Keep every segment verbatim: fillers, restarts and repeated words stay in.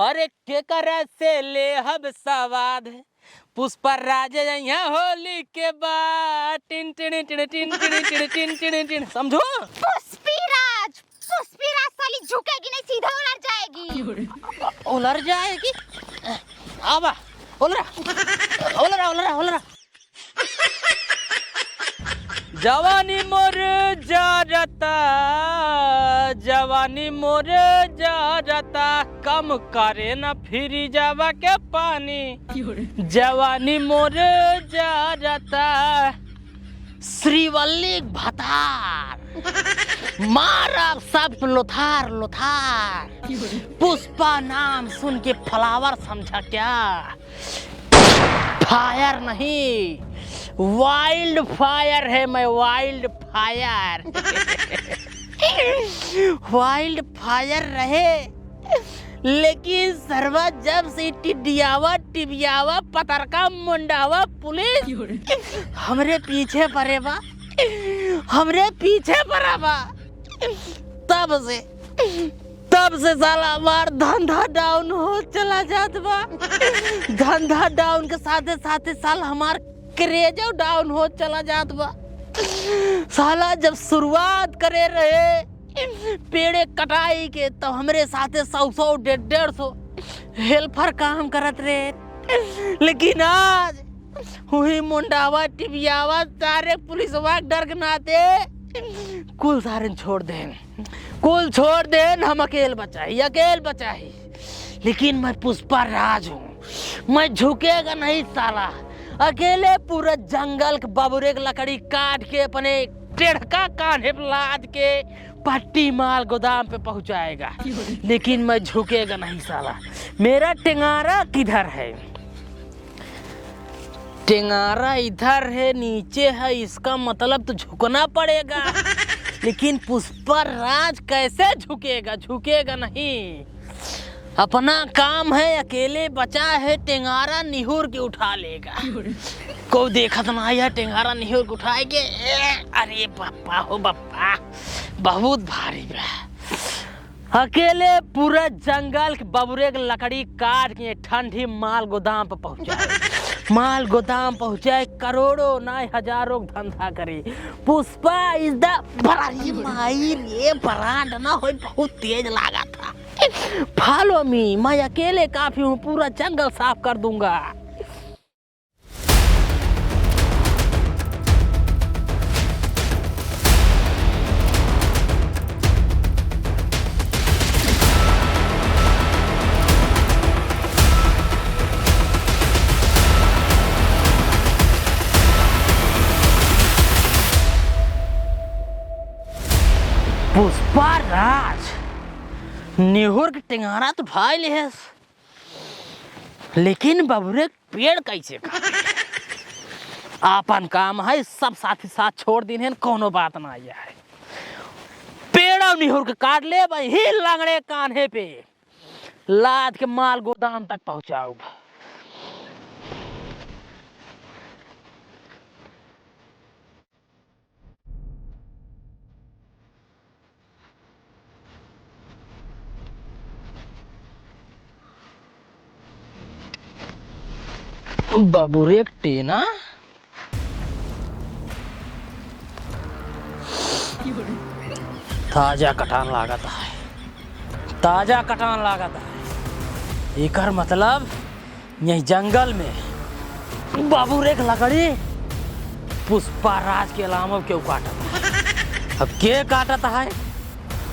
अरे केकरा से लेहब सवाद, पुष्पा राज अइहें होली के बाद। टिन टिन टिन टिन टिन टिन टिन टिन टिन। समझो? पुष्पी राज, पुष्पी राज साली झुकेगी नहीं, सीधा उलर जाएगी। उलर जाएगी? आवा, उलरा, उलरा, उलरा, उलरा। जवानी मोर जारता, जवानी मोर जारता, कम करे न फ्रिजवा के पानी। जवानी मोर जारता, श्रीवल्ली भतार, मारब सब लोथार लोथार। पुष्पा नाम सुन के flower समझा क्या? Fire नहीं, wild fire है मैं, wild fire। Wild fire रहे, लेकिन सरवा जब से टिडियावा, टिबियावा, पतरका, मुंडावा पुलिस हमरे पीछे परे बा, हमरे पीछे परा बा, तब से तब से साला हमार धंधा down हो चला जात बा। धंधा down के साथे साथे साला हमार craze-ओ down हो चला जात बा। साला जब शुरुआत करे रहे पेड़े कटाई के, तब हमरे साथे सौ सौ, डेढ़ डेढ़ सौ helper काम करत रहे, लेकिन आज हुई मुंडावा, टिबियावा, सारे पुलिसवा के डर के नाते कुल सारन छोड़ देन, कुल छोड़ देन। हम अकेल बचा ही, अकेल बचा ही। लेकिन मैं पुष्पा राज हूँ, मैं झुकेगा नहीं साला। अकेले पूरा जंगल के बबुरे के लकड़ी काट के अपने टेढ़का कान्हे पे लाद के पट्टी माल गोदाम पे पहुँचाएगा, लेकिन मैं झुकेगा नहीं साला। मेरा टेंगारा किधर है? टेंगारा इधर है, नीचे है, इसका मतलब तो झुकना पड़ेगा। लेकिन पुष्पा राज कैसे झुकेगा? झुकेगा नहीं। अपना काम है, अकेले बचा है, टेंगारा निहुर के उठा लेगा। को देखत ना आया, टेंगारा निहुर के उठाए के। ए, अरे बप्पा हो बप्पा, बहुत भारी बा। अकेले पूरा जंगल के बबुरे के लकड़ी काट के ठंडी माल गोदाम पे पहुँचाए। माल गोदाम पहुँचाए, करोड़ों नाय हजारों के धंधा करे। पुष्पा is the, बड़ी माई रे, brand ना होई, बहुत तेज लागा था। Follow me, मैं अकेले काफी हूँ, पूरा जंगल साफ कर दूंगा। पुष्पा राज निहुर के टेंगारा तो उठाए लेहस, लेकिन बबुरे पेड़ कैसे काटे? आपन काम है, सब साथी साथ छोड़ दिन है, कोनो बात ना आया है। पेड़ और निहुर के काट ले भाई, ही लंगड़े कान्हे पे लाद के माल गोदाम तक पहुँचाउब। बाबू रे, एक टेना। ताजा कटान लागत है, ताजा कटान लागत है। एकर मतलब यही जंगल में बाबू रे एक लकड़ी पुष्पा राज के अलावा केहू काटत है। अब के काटत है,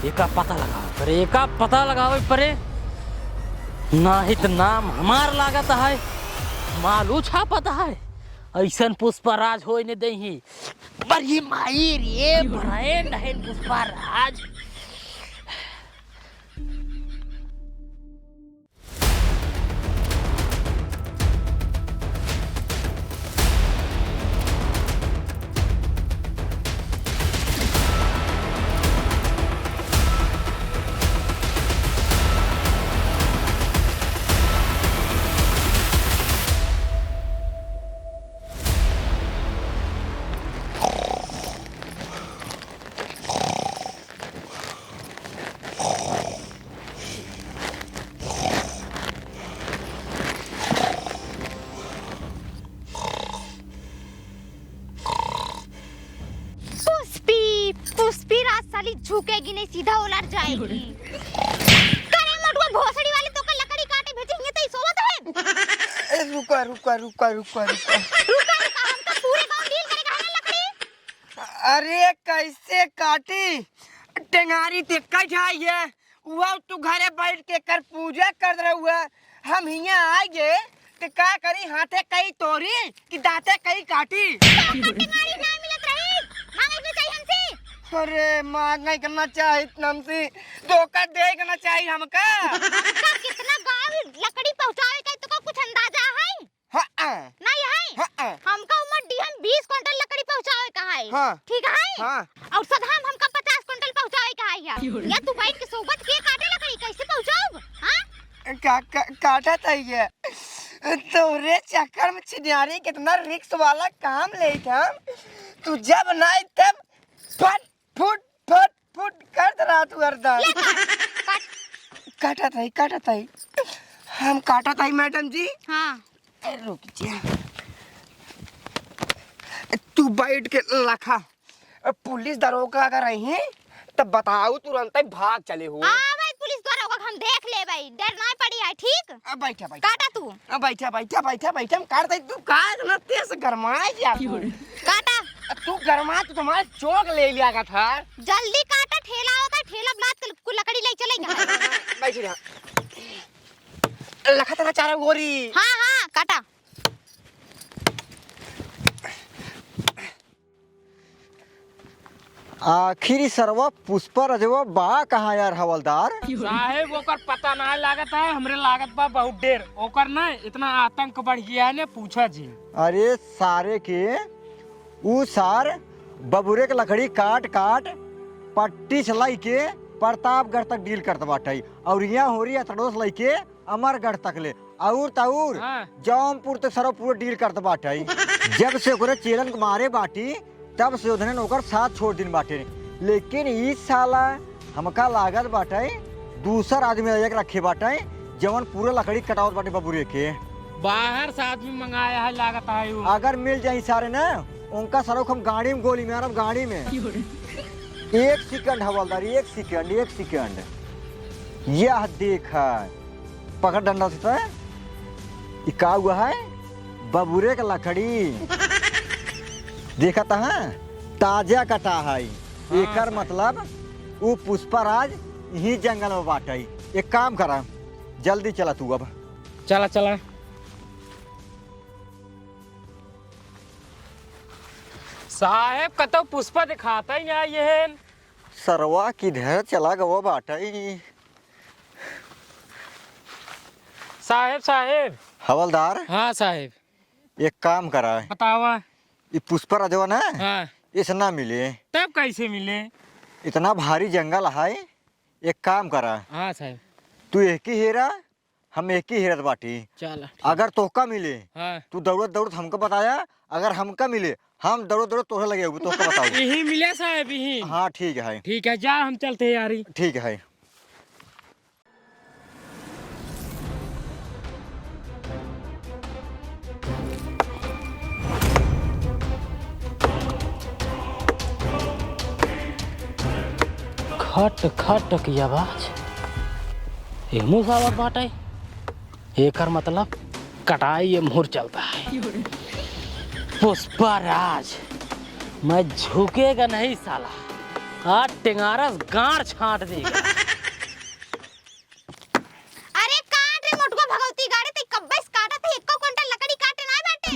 एका पता लगावे परे, एका पता लगावे परे। नाही त नाम हमार लागत है, मालू छापत है। ऐसन पुष्पा राज होए न देही। पर ये माई रे, brand है पुष्पा राज। झुकेगी नहीं, सीधा उलट जाएगी। करे मोटुआ भोसड़ी वाली, तोका लकड़ी काटे भेजी, हियाँ तो ही सोवत है। ए, रुका, रुका, रुका, रुका, रुका। रुका, रुका, हम तो पूरे गाँव डील करे कहे ना लकड़ी। अरे, कैसे काटी? टेंगारी ते कट आई है। वो तू घरे बैठ के कर पूजा कर रहुआ, हम हियाँ आइगे, त का करी, हाथे कई तोरी कि दाँते कई काटी? तोका टेंगारी ना मिलत रही, माँगे के चाहिए हमसे। अरे, माँगे के ना चाहित हमसे, तोका दे के ना चाहित हमका। हमका कितना गाँव लकड़ी पहुँचावे का, तोका कुछ अंदाजा है? हाँ, हाँ। नहीं है? हाँ, हाँ। हमका उमर डीहम बीस कुंटल लकड़ी पहुँचावे का है। हाँ। ठीक है? हाँ। और सदहम हमका पचास कुंटल पहुँचावे का है यार। या तू बैठ के सोबत के काटे लकड़ी, कैसे पहुँचाउब? हाँ? का, का, काटा था ये। तोरे चक्कर में छिनारी कितना रिस्क वाला काम लेत हम। तू जब नहीं तब फट फुट, फट फुट करत रहा तू हरदम। ले काट, काट। काटत हई, काटत हई। हम काटत हई, मैडम जी। हाँ। ए, रुक जा। तू बैठ के लखा। पुलिस दरोगा अगर रही, तब बताऊ, तुरंत ही भाग चले हो। हाँ भाई, पुलिस दरोगा हम देख लेबे, डर ना पड़ी है, ठीक? अब बैठा, बैठा। काटा तू। अब बैठा, बैठा, बैठा, बैठा, हम काट दे। तू का इतना तेज गरमाए जा तू? काटा। अब तू गरमा, तू तुम्हारा चोक ले लिया का था। जल्दी काटा, ठेला होता, ठेला बलात के कु-, लकड़ी ले चले का। बैठ रहा। लखा तेरा चारा गोरी। हाँ, हाँ, काटा। आखिर ई सरवा पुष्पा रजवा बा कहाँ यार हवलदार? साहेब, ओकर पता ना लागत है, हमरे लागत बा बहुत डेर। ओकर ना इतना आतंक बढ़ गया है ने, पूछा जी। अरे सारे के, ऊ सार बबुरे के लकड़ी काट काट पट्टी से लइके प्रतापगढ़ तक डील करत बाटे, और यहाँ होरी अतड़ोस लइके अमरगढ़ तक ले, और त और हाँ। जौनपुर तक सरवा पूरा डील करत बाटे। जब से ओकरे चेलन के मारे बाटी, तब से ओधने ओकर साथ छोड़ दिन बाटे। लेकिन ई साला हमका लागत बाटे, दूसर आदमी एक रखे बाटे, जवन पूरा लकड़ी कटावत बाटे बबुरे के। बाहर से आदमी मंगाया है, लागत है वो। अगर मिल जाई सारे ना, उनका सरवा हम गाड़ी में गोली मारब, गाड़ी में। एक सेकंड हवलदार, एक सेकंड, एक सेकंड। यह देखा, पकड़ डंडा से तो। ई का हुआ है? बबुरे के लकड़ी। देखा त है, ताजा कटा है। हाँ, एकर सही। मतलब ऊ पुष्पराज यही जंगल में बाटे। एक काम करा, जल्दी चला तू अब। चला, चला। साहेब, कतौ पुष्पा दिखाता ही ना ये। सरवा किधर चला गवा बाटे? साहेब, साहेब। हवलदार। हाँ, साहेब। एक काम करा। बतावा। ई पुष्पा रजवा ना, हाँ। इस ना मिले। तब कैसे मिले? इतना भारी जंगल है, एक काम करा। हाँ, साहेब। तू एक ही हेरा, हम एक ही हेरत बाटी। चल, ठीक। अगर तोहका मिले, हाँ। तू दौड़त दौड़त हमका बताया, अगर हमका मिले, हम दौड़त दौड़त तोहरे लगे अउबे, तोहका बताऊ। यही मिले साहेब, यही। हाँ, ठीक है। ठीक है, जा, हम चलते हैं यारी। ठीक है। खट खट की आवाज। एमू से आवत बाटे। एकर मतलब कटाई एमहूर चलता है। पुष्पा राज, मैं झुकेगा नहीं साला। आज टेंगारस गांड छांट देगा। अरे काट रे मोटुआ भगवती गाड़ी, ते कब्बे से काटत है, एको कुंटल लकड़ी काटे ना बाटे।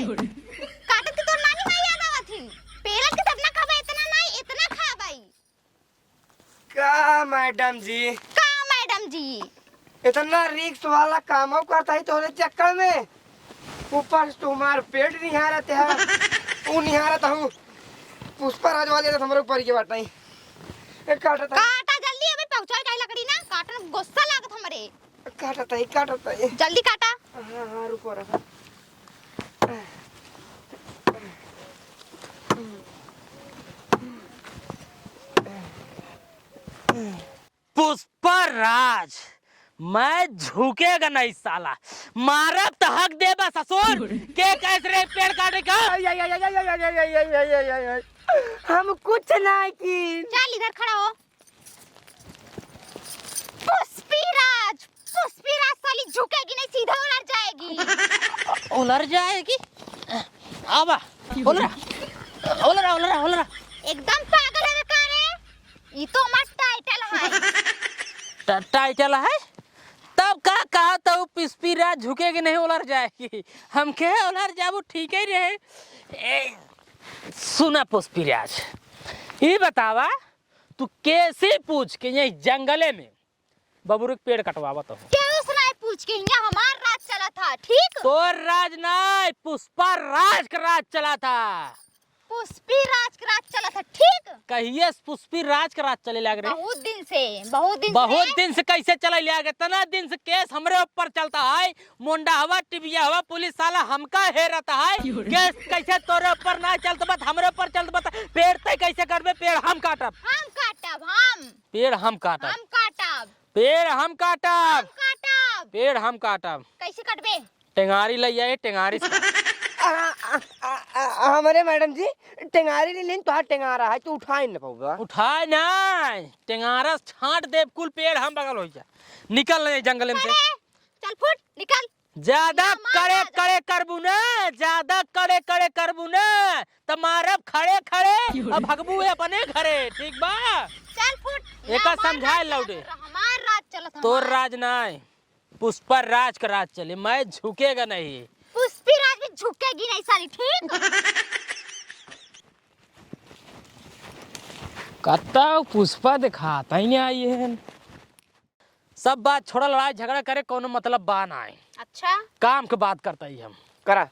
काटत तो तोर नानी माई याद आवत ही। पेलत के तब ना खाबे, इतना नाई, इतना खाबे। का मैडम जी? का मैडम जी? इतना रिस्क वाला कामो करता ही तोरे चक्कर में। ऊपर से तुम्हार पेट निहारत है, ऊ निहारत हूँ। पुष्पा राज वाले तो हमरे ऊपर के बाटे। ए, काटत है। काटा जल्दी, अबे पहुँचाए काहे लकड़ी ना, काटन गुस्सा लागत हमरे। काटत है, काटत है। जल्दी काटा। हाँ, हाँ, रुको, रुको। पुष्पा राज, मैं झुकेगा नहीं साला, मारब त हक देबा ससुर। के कैसे रे पेड़ काटे का? हम कुछ ना की। चल इधर खड़ा हो। पुष्पीराज, पुष्पीराज साली झुकेगी नहीं, सीधा उलर जाएगी। उलर जाएगी? आवा, उलरा, उलरा, उलरा, उलरा। एकदम पागल है का रे? ई तो हमार title है। ट-, title है? तब का कहा तो पुष्पीराज झुकेगी नहीं, उलर जाएगी। हम कहे उलर जाबू, ठीक ही रहे। ए, सुना पुष्पीराज, ई बतावा, तू कैसे पूछ के यही जंगले में बबुरी के पेड़ कटवावत हो? केहू से नाहीं पूछ के, यहाँ हमार राज चला था, ठीक? तोर राज नाहीं, पुष्पा राज के राज चला था। पुष्पी राज के राज चला था, ठीक? कहिए से पुष्पी राज के राज चले लाग रहे? बहुत दिन से, बहुत दिन से। बहुत दिन से कैसे चले लाग? इतना दिन से केस हमरे ऊपर चलता है, मुंडाहवा टिबियाहवा पुलिस साला हमका हेरत है। क्यों रे? केस कैसे तोरे ऊपर ना चलत बा, हमरे ऊपर चलत बा, पेड़ तय कैसे कटबे? पेड़ हम काटब। हम काटब, हम। पेड़ हम काटब। हम काटब। पेड़ हम काटब। हम काटब। पेड़ हम काटब। कैसे कटबे? टेंगारी लइ आए, टेंगारी से। आ, आ, आ, आ, हमरे मैडम जी, टेंगारी ले लेन, तोहार टेंगारा है, तू उठाए न पउबा। उठाए ना, टेंगारा से छांट देब, कुल पेड़ हम बगल होइ जा। निकल नहीं जंगल में से। अरे, चल फुट, निकल। ज्यादा ना, मार कड़े, ना। कड़े करबू ना, ज्यादा कड़े, कड़े करबू ना, त मारब खड़े, खड़े, अब भगबू है अपने घरे, ठीक बा? चल फुट, एका ना, मार, समझाए ना, लौटे। हमार राज चलत, तोर हमार। राज ना है, पुष्पा राज का राज चले, मैं झुकेगा नहीं। पुष्पी राज भी झुकेगी नहीं साली, ठीक? कत्ता पुष्पा दिखाता ही नहीं आई है। सब बात छोड़ा, लड़ाई झगड़ा करे कौनो मतलब बा ना है। अच्छा। काम के बात करता ही हम। करा।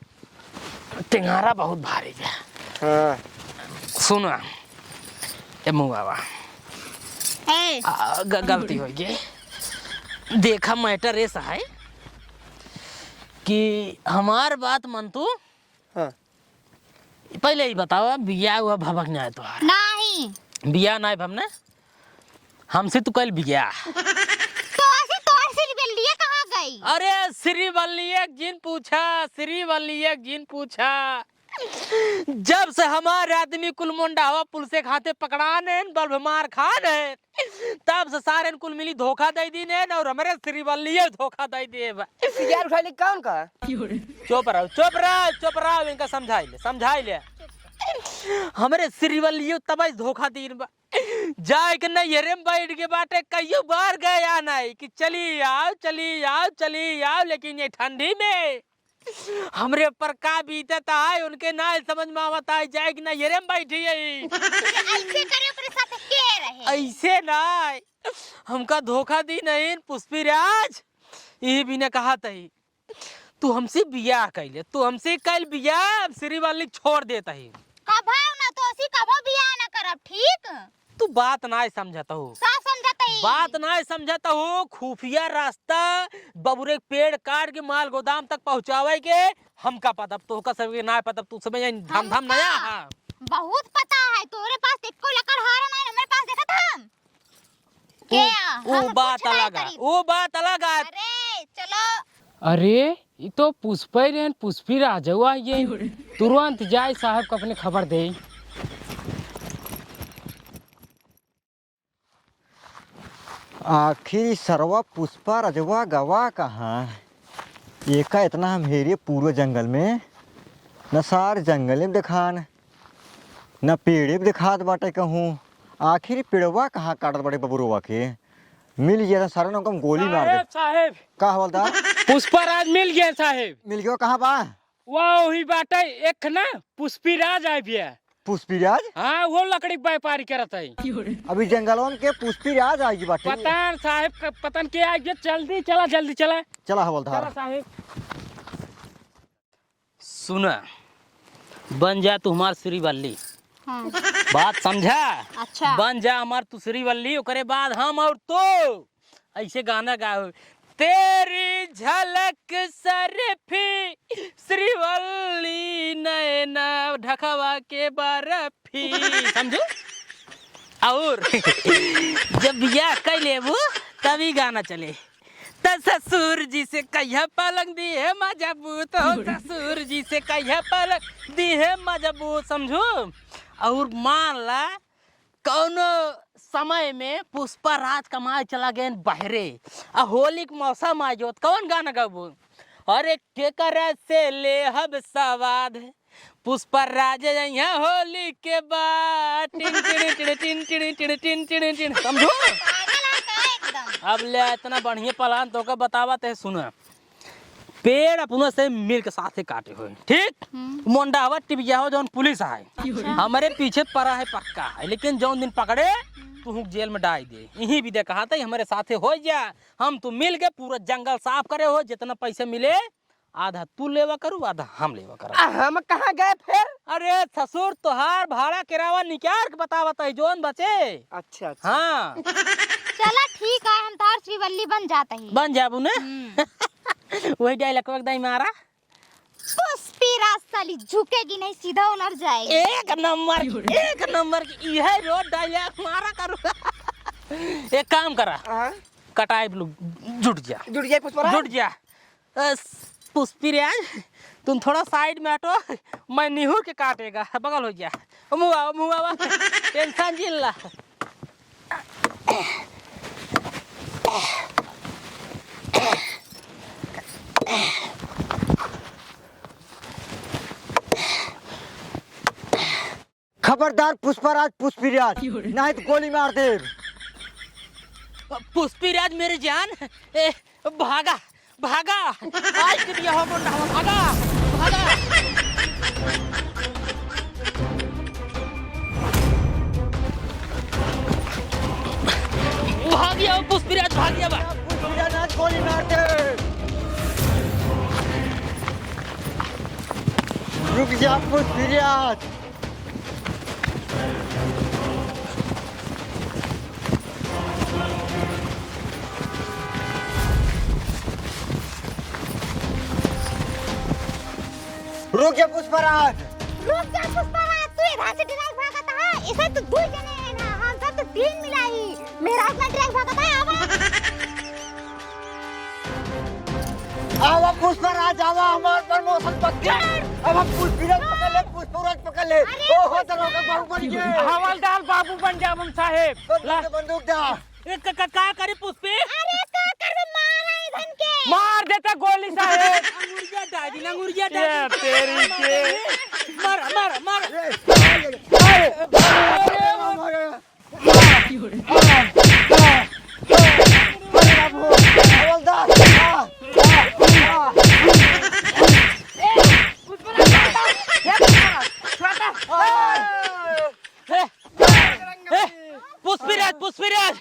टेंगारा बहुत भारी बा। हाँ। सुना, ए मुआवा। ए। आ, ग-, गलती होइ गई। देखा, matter ऐसा है कि हमार बात मन तू। हाँ। पहले ही बतावा, बियाह हुआ भभक न्याय तोहार? नहीं। बियाह नाय भवने, हमसे तू कल बियाह। तो ऐसे तोहर श्रीवल्लिया कहाँ गई? अरे श्रीवल्लिया जिन पूछा, श्रीवल्लिया जिन पूछा। जब से हमार आदमी कुल मुंडावा पुलिस के हाथे पकड़ान है, बल्ब मार खान है, तब से सारेन कुल मिली धोखा दे दीन है, और हमरे श्रीवल्लिया धोखा दे दिए बा। सियार उठा ली कौन का? चुप रहो, चुप रहो, चुप रहो, इनका समझाई ले, समझाई ले। हमरे श्रीवल्लियो तब धोखा दीन बा। जाए के नैहरे में बैठ के बाटे, कइयो बार गया नहीं कि चली आओ, चली आओ, चली आओ, लेकिन ये ठंडी में हमरे ऊपर का बीतत है, उनके ना समझ में आवत है, जाए कि नैहरे में बैठी है। ऐसे करे ओकरे साथ के रहे? ऐसे ना, हमका धोखा दी नहीं पुष्पी राज, ये भी ना कहा तही। तू हमसे बियाह कइले, तू हमसे कइल बियाह, हम श्रीवल्ली छोड़ देत ही। कभो ना, तोसी कभो बियाह ना करब, ठीक? तू बात नाय समझत हो। का समझत ही? बात नाय समझत हो। खुफिया रास्ता बबुरे के पेड़ काट के माल गोदाम तक पहुँचावे के हमका पता, तोहका सबके नाय पता, तू समय यही धम धम नया हमका है। बहुत पता है, तोरे पास एको लकड़हारा नाय, हमरे पास देखत हम। के वो, आ? वो हम बात कुछ नहीं अलग है, करी। वो बात अलग है। अरे, चलो। अरे, ई तो पुष्पा ही रहन, पुष्पी राजऊ आ गए। तुरंत जाए साहब का अपने खबर दे। आखिर ई सरवा पुष्पा रजवा गवा कहाँ? एका इतना हम हेरिए पूरे जंगल में, न सार जंगल में देखान, न पेड़े भी देखात बाटे कहूँ। आखिर ई पेड़वा कहाँ काटत बाटे बबुरवा के? मिल गया तो सारे लोग हम गोली मार दे। साहेब, साहेब। का हवलदार? पुष्पा राज मिल गया साहेब। मिल गया, कहाँ बा? वाह, वही बाटे एक ना, पुष्पी राज आए बिया। पुष्पी राज? हाँ, वो लकड़ी के व्यापारी करत है। अभी जंगलवा में के पुष्पी राज आएगी बाटे। पता न साहेब, क-, पता न के आएगी। जल्दी चला, जल्दी चला। चला हवलदार। चला साहेब। सुना, बन जा तू हमार श्रीवल्ली। हाँ। बात समझा? अच्छा। बन जा हमार तू श्रीवल्ली, ओकरे बाद हम और तू। ऐसे गाना गाओ, तेरी झलक सरफी, श्रीवल्ली नैना ढकवा के बर्फी। समझो? और जब बियाह कर लेबू, तभी गाना चले। त ससुर जी से कहिया पलंग दी है मजबूत हो, ससुर जी से कहिया पलंग दी है मजबूत। समझो? और मान ला, कौनो समय में पुष्पा राज कमाए चला गए बहरे, आ होली के मौसम आ जो, त कौन गाना गाबो? अरे केकरा से लेहब सवाद, पुष्पा राज यहाँ होली के बाद, टिन टिन टिन टिन टिन टिन टिन टिन टिन, समझो? पागल है का एकदम? अब ले इतना बढ़िया plan तोके बतावत है, सुना। पेड़ अपना से मिल के साथे काटे होए, ठीक? हम्म। मोंडावा टिबिया हो जौन पुलिस है, अच्छा। हमरे पीछे पड़ा है पक्का है, लेकिन जौन दिन पकड़े, हम्म। तुहूँ जेल में डाल दे। यही भी दे कहा था, हमरे साथे हो जा, हम तू मिल के पूरा जंगल साफ करे हो, जितना पैसा मिले आधा तू लेवा करू, आधा हम लेवा करब। आ, हम कहाँ गए फिर? अरे ससुर, तोहार भाड़ा किरावा निकाल के बतावत है, जौन बचे। अच्छा, अच्छा। हाँ। चला ठीक है, हम तोहार श्रीवल्ली बन जात ही। बन जाबू ने? हम्म। वही dialogue एक दाई मारा। पुष्पी राज साली झुकेगी नहीं, सीधा उनर जाएगी। एक नंबर, एक नंबर की इहे रोज dialogue मारा करू। एक काम करा, हाँ? कटाई ब्लू, जुट जा। जुट जाए पुष्पा राज? जुट जा। अ, पुष्पी राज, तुम थोड़ा side में हटो, मैं निहुर के काटेगा, बगल हो जा। मुँह आवा, मुँह आवा, tension जिन ला। खबरदार पुष्पराज, पुष्पीराज, नाहीं तो गोली मार देब। पुष्पीराज मेरी जान, ए, भागा, भागा, आज के दिया हो गुंडा, भागा, भागा। भागिया पुष्पीराज, भागिया बा। पुष्पीराज, आज गोली मार देब। रुक जा पुष्पीराज। रुक जा पुष्पराज। रुक जा पुष्पराज, तू इधर से direct भागत है, इसे तो दो जने हैं ना, हम सब तो तीन मिला ही। मेरा इतना direct भागत है, आवा। आवा पुष्पराज, आवा, हमार promotion पक्का। अब हम पुष्पराज पकड़ ले, पुष्पराज पकड़ ले। अरे ओहो, पुष्पराज। दरोगा बाबू बन गए। हवलदार बाबू बन जा हम साहेब। बंदूक ला। दे, बंदूक दा। ए, क-, क-, का करी पुष्पी? अरे का करबे, मारा इधन के। मार देता गोली साहेब। अंगुरिया डाल दी, अंगुरिया डाल ये दी। तेरी के। मार, मार, मार। अरे, अरे, अरे, अरे, अरे, अरे, अरे, बाबू, हवलदार, आ, आ, आ। ए, ए, ए, पुष्पीराज, पुष्पीराज,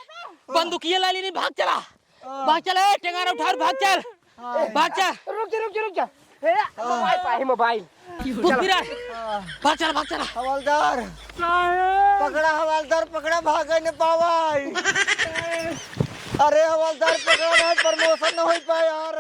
बंदूकिया ला लेनी, भाग चला, भाग चला, ए, टेंगारा उठा और भाग चल, भाग चल। रुक जा, रुक जा, रुक जा। ए, mobile पाए, mobile। पुष्पीराज, भाग चला, भाग चला। हवलदार, साहेब। पकड़ा हवलदार, पकड़ा, भागे न पावाई। अरे हवलदार, पकड़ा ना, promotion न हो पाए यार।